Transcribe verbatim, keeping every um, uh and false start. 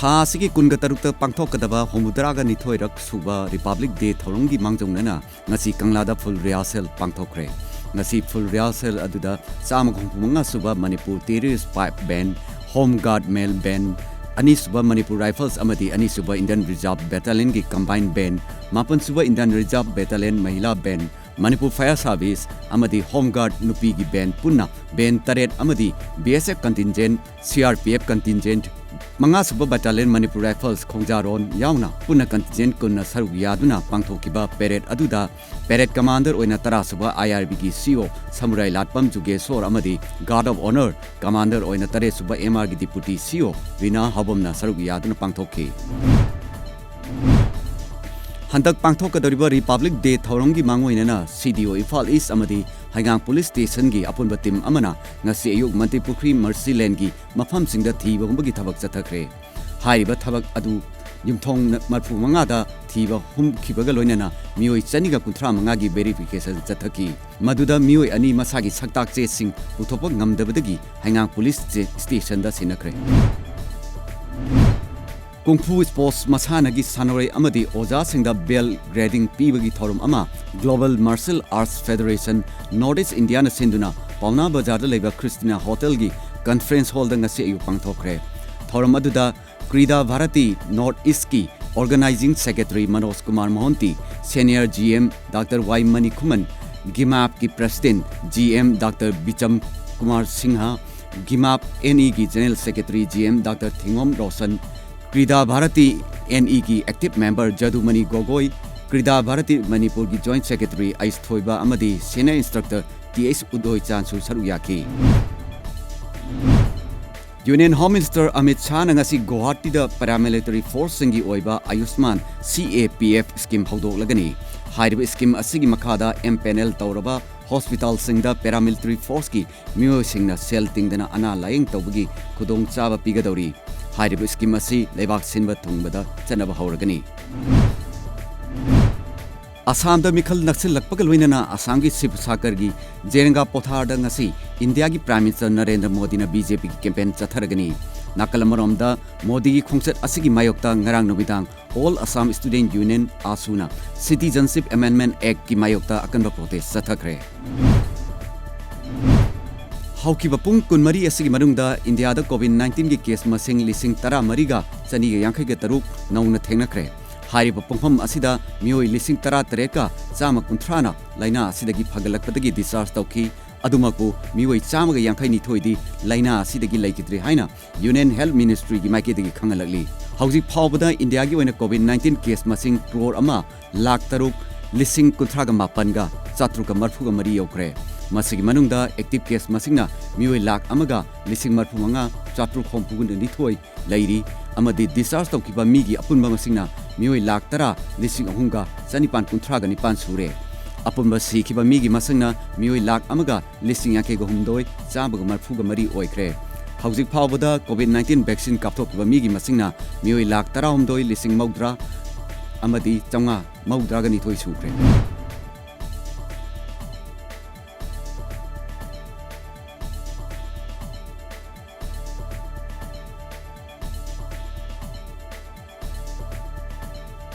ꯊꯥ ꯑꯁꯤꯒꯤ ꯀꯨꯟꯒ ꯇꯔꯨꯛꯇ ꯄꯥꯡꯊꯣꯛꯀꯗꯕ ꯍꯨꯝꯐꯨꯇꯔꯥꯒ ꯅꯤꯊꯣꯏꯔꯛ ꯁꯨꯕ Republic Day ꯊꯧꯔꯝꯒꯤ ꯃꯥꯡꯖꯧꯅꯅ ꯉꯁꯤ ꯀꯪꯂꯥꯗ full rehearsal ꯄꯥꯡꯊꯣꯛꯈ꯭ꯔꯦ꯫ ꯉꯁꯤ full rehearsal ꯑꯗꯨꯗ ꯆꯥꯝꯃꯒ ꯍꯨꯝꯐꯨ ꯃꯉꯥ ꯁꯨꯕ Manipur Terrorist Pipe Band, Home Guard Male Band, ꯑꯅꯤꯁꯨꯕ Manipur Rifles ꯑꯃꯗꯤ ꯑꯅꯤꯁꯨꯕ Indian Reserve Battalionꯒꯤ combined band, ꯃꯥꯄꯟ ꯁꯨꯕ Indian Reserve Battalion Mahila Band, Manipur Fire Service ꯑꯃꯗꯤ Home Guard ꯅꯨꯄꯤꯒꯤ band ꯄꯨꯟꯅ band ꯇꯔꯦꯠ ꯑꯃꯗꯤ B S F contingent, C R P F contingent, ꯃꯉꯥ ꯁꯨꯕ Battalion Manipur Rifles ꯈꯣꯡꯖꯥꯔꯣꯟ ꯌꯥꯎꯅ ꯄꯨꯟꯅ contingent ꯀꯨꯟꯅ ꯁꯔꯨꯛ ꯌꯥꯗꯨꯅ ꯄꯥꯡꯊꯣꯛꯈꯤꯕ parade ꯑꯗꯨꯗ parade commander ꯑꯣꯏꯅ ꯇꯔꯥ ꯁꯨꯕ I R Bꯒꯤ C O ꯁꯃꯨꯔꯥꯏ ꯂꯥꯠꯄꯝ Jugeshor ꯑꯃꯗꯤ Guard of Honour commander ꯑꯣꯏꯅ ꯇꯔꯦꯠ ꯁꯨꯕ M Rꯒꯤ deputy C O ꯔꯤꯅꯥ ꯍꯥꯎꯕꯝꯅ ꯁꯔꯨꯛ ꯌꯥꯗꯨꯅ ꯄꯥꯡꯊꯣꯛꯈꯤ꯫ ꯍꯟꯗꯛ ꯄꯥꯡꯊꯣꯛꯀꯗꯧꯔꯤꯕ Republic Day ꯊꯧꯔꯝꯒꯤ ꯃꯥꯡꯑꯣꯏꯅꯅ C D O Imphal East ꯑꯃꯗꯤ ꯍꯩꯉꯥꯡ police stationꯒꯤ ꯑꯄꯨꯟꯕ team ꯑꯃꯅ ꯉꯁꯤ ꯑꯌꯨꯛ ꯃꯟꯇ꯭ꯔꯤ ꯄꯨꯈ꯭ꯔꯤ Mercy Laneꯒꯤ ꯃꯐꯝꯁꯤꯡꯗ ꯊꯤꯕ ꯍꯨꯝꯕꯒꯤ ꯊꯕꯛ ꯆꯠꯊꯈ꯭ꯔꯦ꯫ ꯍꯥꯏꯔꯤꯕ ꯊꯕꯛ ꯑꯗꯨ ꯌꯨꯝꯊꯣꯡ ꯃꯔꯤꯐꯨ ꯃꯉꯥꯗ ꯊꯤꯕ ꯍꯨꯝꯈꯤꯕꯒ ꯂꯣꯏꯅꯅ ꯃꯤꯑꯣꯏ ꯆꯅꯤꯒ ꯀꯨꯟꯊ꯭ꯔꯥ ꯃꯉꯥꯒꯤ verification ꯆꯠꯊꯈꯤ꯫ ꯃꯗꯨꯗ ꯃꯤꯑꯣꯏ ꯑꯅꯤ ꯃꯁꯥꯒꯤ ꯁꯛꯇꯥꯛ ꯆꯦꯁꯤꯡ ꯄꯨꯊꯣꯛꯄ ꯉꯝꯗꯕꯗꯒꯤ ꯍꯩꯉꯥꯡ police stationꯗ ꯁꯤꯟꯅꯈ꯭ꯔꯦ꯫ Kung Fu sports ꯃꯁꯥꯟꯅꯒꯤ ꯁꯥꯟꯅꯔꯣꯏ ꯑꯃꯗꯤ ꯑꯣꯖꯥꯁꯤꯡꯗ belt grading ꯄꯤꯕꯒꯤ ꯊꯧꯔꯝ ꯑꯃ Global Martial Arts Federation North East Indiaꯅ ꯁꯤꯟꯗꯨꯅ ꯄꯥꯎꯅꯥ ꯕꯖꯥꯔꯗ ꯂꯩꯕ Christina Hotelꯒꯤ conference hallꯗ ꯉꯁꯤ ꯑꯌꯨꯛ ꯄꯥꯡꯊꯣꯛꯈ꯭ꯔꯦ꯫ ꯊꯧꯔꯝ ꯑꯗꯨꯗ Krida Bharati North Eastꯀꯤ organizing secretary Manoj Kumar ꯃꯣꯍꯟꯇꯤ, senior G M Doctor Y ꯃꯅꯤꯈꯨꯃꯟ, ꯒꯤꯃꯥꯞꯀꯤ president G M Doctor ꯕꯤꯆꯝ Kumar Singh, ꯒꯤꯃꯥꯞ NEꯒꯤ general secretary G M Doctor ꯊꯤꯉꯣꯝ Roshan, Krida Bharati NEꯒꯤ active member ꯖꯗꯨꯃꯅꯤ ꯒꯣꯒꯣꯏ, Krida Bharati ꯃꯅꯤꯄꯨꯔꯒꯤ joint secretary ꯑꯩꯁ ꯊꯣꯏꯕ ꯑꯃꯗꯤ senior instructor T H ꯎꯗꯣꯏ ꯆꯥꯟꯁꯨ ꯁꯔꯨꯛ ꯌꯥꯈꯤ꯫ Union Home Minister Amit ꯁꯥꯍꯅ ꯉꯁꯤ ꯒꯨꯋꯥꯍꯥꯇꯤꯗ paramilitary forceꯁꯤꯡꯒꯤ ꯑꯣꯏꯕ ꯑꯌꯨꯁꯃꯥꯟ C A P F scheme ꯍꯧꯗꯣꯛꯂꯒꯅꯤ꯫ ꯍꯥꯏꯔꯤꯕ scheme ꯑꯁꯤꯒꯤ ꯃꯈꯥꯗ empanel ꯇꯧꯔꯕ hospitalꯁꯤꯡꯗ paramilitary forceꯀꯤ ꯃꯤꯑꯣꯏꯁꯤꯡꯅ ꯁꯦꯜ ꯇꯤꯡꯗꯅ ꯑꯅꯥ ꯂꯥꯌꯦꯡ ꯇꯧꯕꯒꯤ ꯈꯨꯗꯣꯡꯆꯥꯕ ꯄꯤꯒꯗꯧꯔꯤ꯫ ꯍꯥꯏꯔꯤꯕ scheme ꯑꯁꯤ ꯂꯩꯕꯥꯛ ꯁꯤꯟꯕ ꯊꯨꯡꯕꯗ ꯆꯠꯅꯕ ꯍꯧꯔꯒꯅꯤ꯫ ꯑꯁꯥꯝꯗ ꯃꯤꯈꯜ ꯅꯛꯁꯤꯜꯂꯛꯄꯒ ꯂꯣꯏꯅꯅ ꯑꯁꯥꯝꯒꯤ ꯁꯤꯕꯁꯥꯒꯔꯒꯤ ꯖꯦꯔꯦꯡꯒꯥ ꯄꯣꯊꯥꯔꯗ ꯉꯁꯤ ꯏꯟꯗꯤꯌꯥꯒꯤ Prime Minister ꯅꯔꯦꯟꯗ꯭ꯔ ꯃꯣꯗꯤꯅ B J Pꯒꯤ campaign ꯆꯠꯊꯔꯒꯅꯤ꯫ ꯅꯥꯀꯜ ꯑꯃꯔꯣꯝꯗ, ꯃꯣꯗꯤꯒꯤ ꯈꯣꯡꯆꯠ ꯑꯁꯤꯒꯤ ꯃꯥꯌꯣꯛꯇ ꯉꯔꯥꯡ ꯅꯨꯃꯤꯗꯥꯡ All Assam Student Union, AASU-ꯅ Citizenship Amendment Act-ꯀꯤ ꯃꯥꯌꯣꯛꯇ ꯑꯀꯟꯕ protest ꯆꯠꯊꯈ꯭ꯔꯦ꯫ ꯍꯧꯈꯤꯕ ꯄꯨꯡ ꯀꯨꯟꯃꯔꯤ ꯑꯁꯤꯒꯤ ꯃꯅꯨꯡꯗ ꯏꯟꯗꯤꯌꯥꯗ COVID nineteen-ꯒꯤ case ꯃꯁꯤꯡ ꯂꯤꯁꯤꯡ ꯇꯔꯥꯃꯔꯤꯒ ꯆꯅꯤꯒ ꯌꯥꯡꯈꯩꯒ ꯇꯔꯨꯛ ꯅꯧꯅ ꯊꯦꯡꯅꯈ꯭ꯔꯦ꯫ ꯍꯥꯏꯔꯤꯕ ꯄꯨꯡꯐꯝ ꯑꯁꯤꯗ ꯃꯤꯑꯣꯏ ꯂꯤꯁꯤꯡ ꯇꯔꯥꯇꯔꯦꯠꯀ ꯆꯥꯝꯃ ꯀꯨꯟꯊ꯭ꯔꯥꯅ ꯂꯥꯏꯅꯥ ꯑꯁꯤꯗꯒꯤ ꯐꯒꯠꯂꯛꯄꯗꯒꯤ discharge ꯇꯧꯈꯤ꯫ ꯑꯗꯨꯃꯛꯄꯨ ꯃꯤꯑꯣꯏ ꯆꯥꯝꯃꯒ ꯌꯥꯡꯈꯩ ꯅꯤꯊꯣꯏꯗꯤ ꯂꯥꯏꯅꯥ ꯑꯁꯤꯗꯒꯤ ꯂꯩꯈꯤꯗ꯭ꯔꯦ ꯍꯥꯏꯅ Union Health Ministry-ꯒꯤ ꯃꯥꯏꯀꯩꯗꯒꯤ ꯈꯪꯍꯜꯂꯛꯂꯤ꯫ ꯍꯧꯖꯤꯛ ꯐꯥꯎꯕꯗ ꯏꯟꯗꯤꯌꯥꯒꯤ ꯑꯣꯏꯅ COVID nineteen case ꯃꯁꯤꯡ ꯀ꯭ꯔꯣꯔ ꯑꯃ ꯂꯥꯈ ꯇꯔꯨꯛ ꯂꯤꯁꯤꯡ ꯀꯨꯟꯊ꯭ꯔꯥꯒ ꯃꯥꯄꯟꯒ ꯆꯥꯇ꯭ꯔꯨꯛꯀ ꯃꯔꯤꯐꯨꯒ ꯃꯔꯤ ꯌꯧꯈ꯭ꯔꯦ꯫ ꯃꯁꯤꯒꯤ ꯃꯅꯨꯡꯗ active case ꯃꯁꯤꯡꯅ ꯃꯤꯑꯣꯏ ꯂꯥꯈ ꯑꯃꯒ ꯂꯤꯁꯤꯡ ꯃꯔꯤꯐꯨꯃꯉꯥ ꯆꯥꯇ꯭ꯔꯨꯛ ꯍꯨꯝꯐꯨꯒ ꯅꯤꯊꯣꯏ ꯂꯩꯔꯤ, ꯑꯃꯗꯤ discharge ꯇꯧꯈꯤꯕ ꯃꯤꯒꯤ ꯑꯄꯨꯟꯕ ꯃꯁꯤꯡꯅ ꯃꯤꯑꯣꯏ ꯂꯥꯈ ꯇꯔꯥ ꯂꯤꯁꯤꯡ ꯑꯍꯨꯝꯒ ꯆꯅꯤꯄꯥꯟ ꯀꯨꯟꯊ꯭ꯔꯥꯒ ꯅꯤꯄꯥꯟ ꯁꯨꯔꯦ꯫ ꯑꯄꯨꯟꯕ ꯁꯤꯈꯤꯕ ꯃꯤꯒꯤ ꯃꯁꯤꯡꯅ ꯃꯤꯑꯣꯏ ꯂꯥꯈ ꯑꯃꯒ ꯂꯤꯁꯤꯡ ꯌꯥꯡꯈꯩꯒ ꯍꯨꯝꯗꯣꯏ ꯆꯥꯝꯃꯒ ꯃꯔꯤꯐꯨꯒ ꯃꯔꯤ ꯑꯣꯏꯈ꯭ꯔꯦ꯫ ꯍꯧꯖꯤꯛ ꯐꯥꯎꯕꯗ COVID nineteen vaccine ꯀꯥꯞꯊꯣꯛꯈꯤꯕ ꯃꯤꯒꯤ ꯃꯁꯤꯡꯅ ꯃꯤꯑꯣꯏ ꯂꯥꯈ ꯇꯔꯥꯍꯨꯝꯗꯣꯏ ꯂꯤꯁꯤꯡ ꯃꯧꯗ꯭ꯔꯥ ꯑꯃꯗꯤ ꯆꯥꯝꯃꯉꯥ ꯃꯧꯗ꯭ꯔꯥꯒ ꯅꯤꯊꯣꯏ ꯁꯨꯈ꯭ꯔꯦ꯫